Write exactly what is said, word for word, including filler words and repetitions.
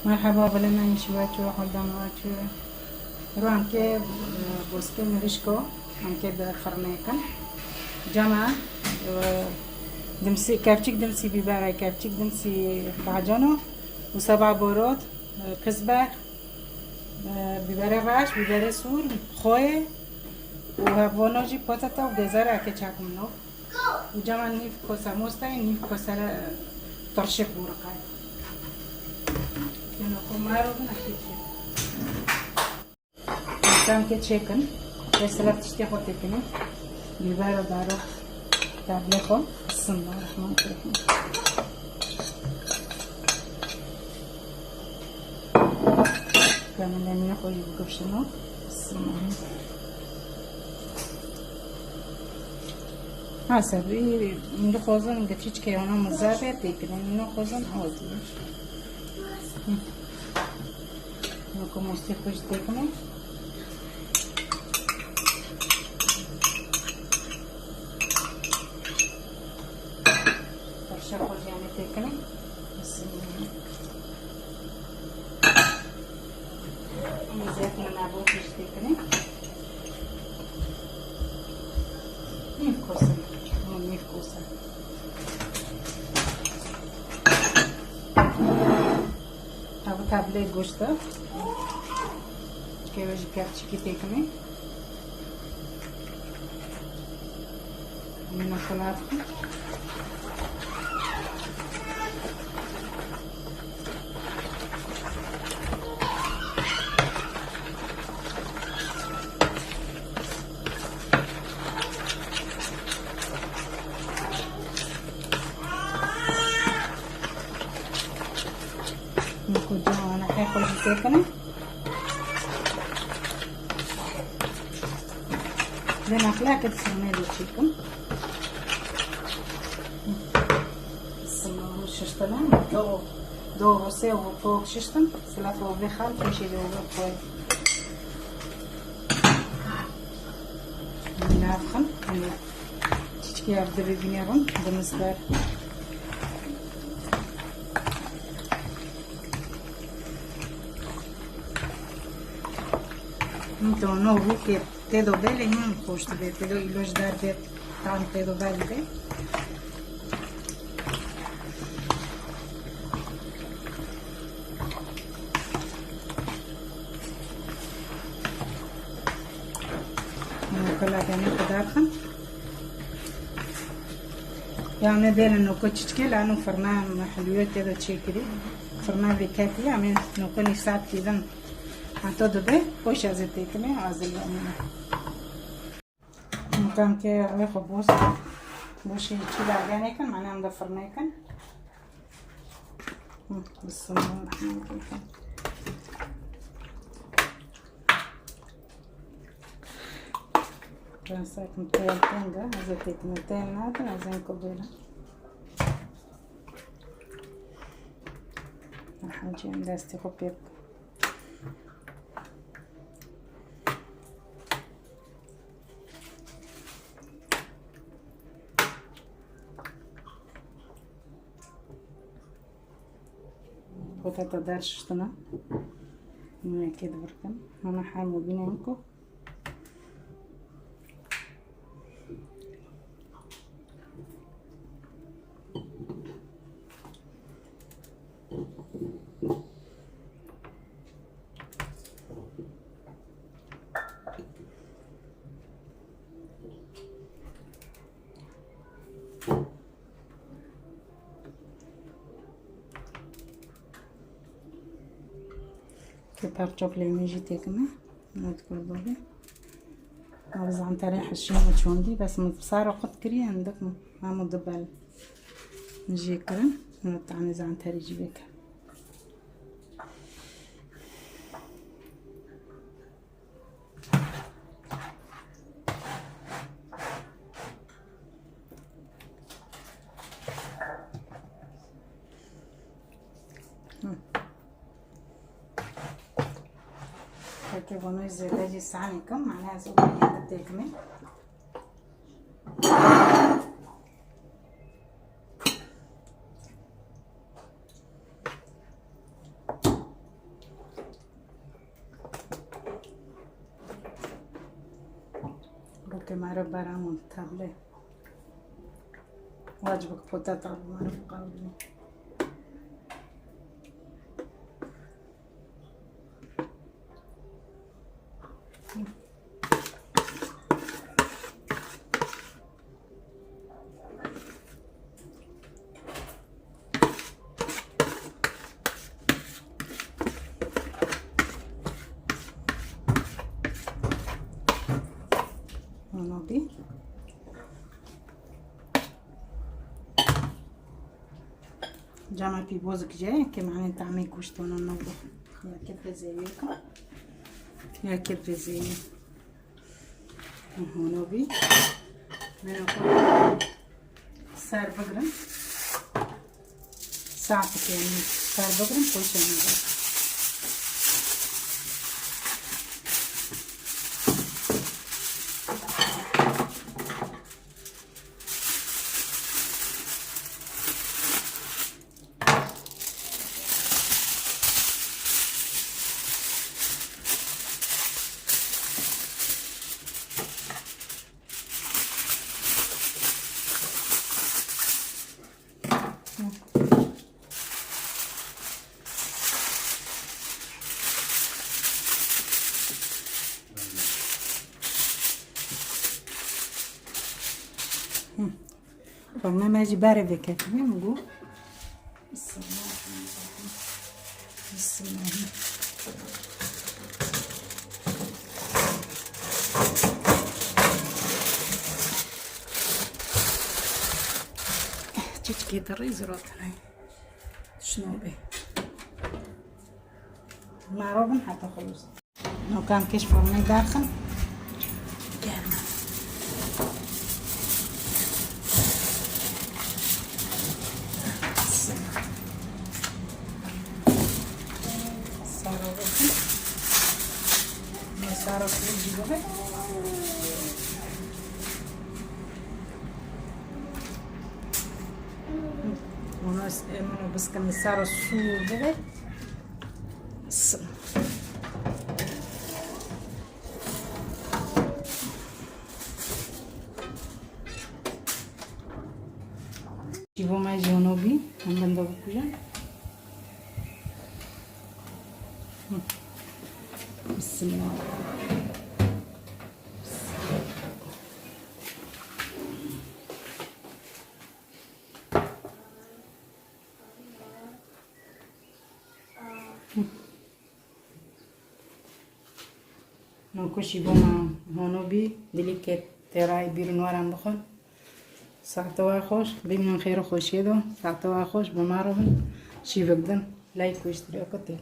Merheba, belê me, îşî we çi, holdan we çi? Ro em kê, e, boskê mirişko, em kê bi firnê kin. Cama, e, dimsî, kevçik dimsî bibere, kevçik dimsî bacano û seba borot, e, kizber, e, bibere reş, bibere sûr, xoyê û hevvono jî potata û gezere eke çak mino. Û cama nîv kosa mostayê, nîv kosere tirşik bûriqay. Yeno xo maro bin, axîr kê. Tam ke çêkin, mesela tiştê xo têkine. Bibero daro tablê xo. Bismillahirrahmanirrahim. Ka min nemîne xwe jî bigifşino. Bismillah. Ha, sebî, min dixwazin, min çîçkê wana min zave têkine, min nexwazin, az. Hı. Noko mostê xwe jî têkine. Tirşa xwe jî yanê têkine. Bismillah. Em zêt min nabo pêş têkine. Nîv kosa. Nîv kosa. Ev tablê goşt e. Keve jî kevçikî têkine. Min xelat. Niko cana he xwe jî têkine. Vê nexleke di firnê de çêkim. Sima hûn şiştine. Do, do rosê û pok şiştin. Silat û vê xal pêşê de û vê koy. Nafxin. Çiçkê ev divê bîne rin, dimisber. Him to no rûkê tê do belê him xweş dibe, tê do îloj der bê, tam tê do belê be. Nokela kenê xwe derxin. Ya me bêne noko çiçkê, la no firna me hilûyê tê de çêkirî. Firna vê ketî, ya me noko nîv saet kî din. Heta dibe, xweş ez ê têkime, ez ê yanî. Nokam ke rê xwe boz. Boşê çi lagenê kin, mane em de firnê kin. Hı, Bismillahirrahmanirrahim. Pensekim têl teng e, ez ê têkine têl nadim, ez ên ku bêlim. Aha, cem destê xwe pê bikim. Potata der şiştine. Nûnekê dibirkim. Hema her mobînê min ku. Ke parçok lêmê jî têkime. Net kurdobî. Ev zanterê hişî û çondî, bes min sar qut kiriye, hindik min hemû dibel jê kirin. Min tanê zanterî jî vêke. Belkî vano zêde jî sanî kim, mane ez û têkimê. Rokê meriv beramon teble. Wacibik poteta bi meriv qawilî. Hûn bî. Cama pîvozik jî ke mane tamê goşt ona nabû. Yekê pezeyê ka. Yekê pezeyê. Hûn bî. Mena xwe ser bigrin. Saetek yanî ser bigrin, poşê nabin. Xurma me jî berê veketî min got. Bismillah. Çiçkê de rîz rotine. Şino be. Maro bin heta xulus. Nokan kêş formê daxin. Germ. Saro bikin. Ne saro kêş jî bibe. Onu es-, em onu biskin saro sûr bibe. S- Şîvo me jî hûn bî, em benda bikujan. Hı. Bismillah. Nokuşî bûma honobî, dilî ke têrayî bîr û nwaran bixwin. Saete we xweş, bimînin xêr û xweşiyê de. Saete we xweş, bi me re bin. Şîvik din. Like û îştiraka tê.